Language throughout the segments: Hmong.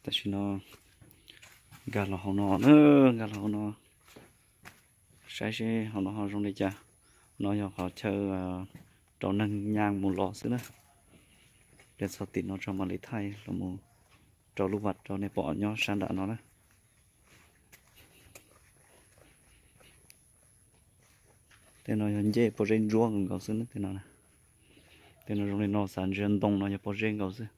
Tam sim no nkag los hauv no, nkag los hauv no saib seb hauv no ho zoo li cas. No yog qhov chaw rau neeg nyaj mus los xwb na. Pliag txog tim no tso mam li thaij los mus rau lub vaj rau nej pom nyob sab nram no na. Tej no yog ncej pob zeb ntsuab nkaus xwb na. Tej no zoo li no xav ntshe ntoo no yog pob zeb nkaus xwb.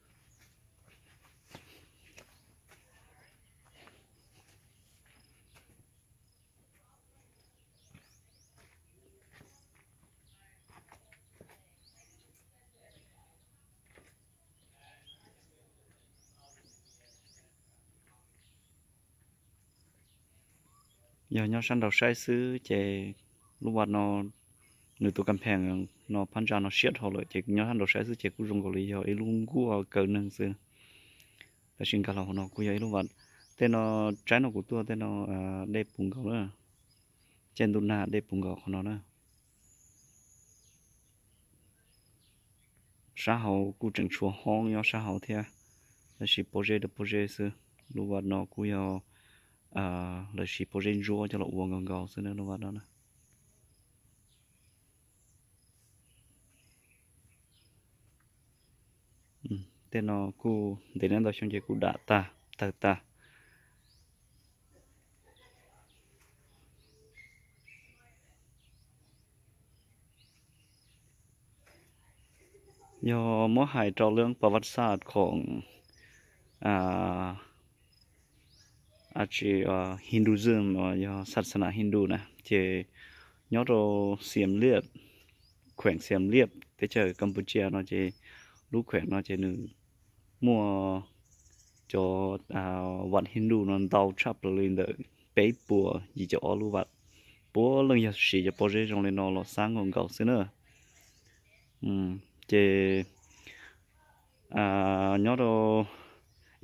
Yog nyob sab nraud saib xwb ces lub vaj no nws tus kas pheem no phab ntsa no siab dhau lawm ces nyob sab nraud saib xwb ces kuj zoo nkaus li yog ib lub nkuaj kaw neeg xwb. Tab sis nkag los hauv no kuj yog ib lub vaj. Tej no tsaib no kuv tuaj tej no dej puv nkaus na. Caij ntuj nag dej puv nkaus qhov no na. Sab hauv kuj tseem tshuav hoob nyob sab hauv thiab, tab sis pob zeb rau pob zeb xwb. Lub vaj no kuj yog lawv siv pob zeb ntsuab coj los ua nkaus nkaus xwb na lub vaj no na. Tej no kuj ntev ntau xyoo ces kuj dam tag tawg tag. Yog muab hais rau lub pas vaj xaj khoom a tsis Hinduism uas yog xas nas Hindu na ces nyob rau Xiam Liaj, kheem Xiam Liaj teb chaws Campuchia no ces lub kheem no ces nws muaj cov vaj Hindu no ntau tshaj plaws li ntawm peb puas yim caum ob lub vaj. Puav leej yog siv cov pob zeb zoo li no los xab nkaus nkaus xwb na. Ces nyob rau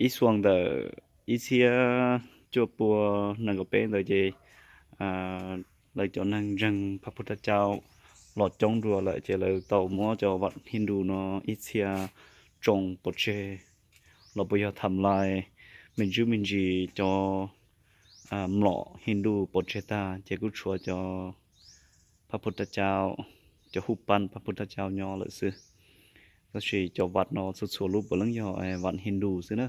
ib xuab ntawm ib txhiab cuaj pua nees nkaum peb ntawd ces lawv cov neeg ntseeg Phaj Phuv Thaj Cau los coob dua lawm ces lawv tau muab cov vaj Hindu no ib txhia tsoo pov tseg los puas yog tham lais me ntsis me ntsis cov mlom Hindu pov tseg tag ces kuj tshuav cov Phaj Phuv Thaj Cau, cov huj pab Phaj Phuv Thaj Cau nyob lawm xwb. Tab sis cov vaj no txhua txhua lub puav leej yog vaj Hindu xwb na.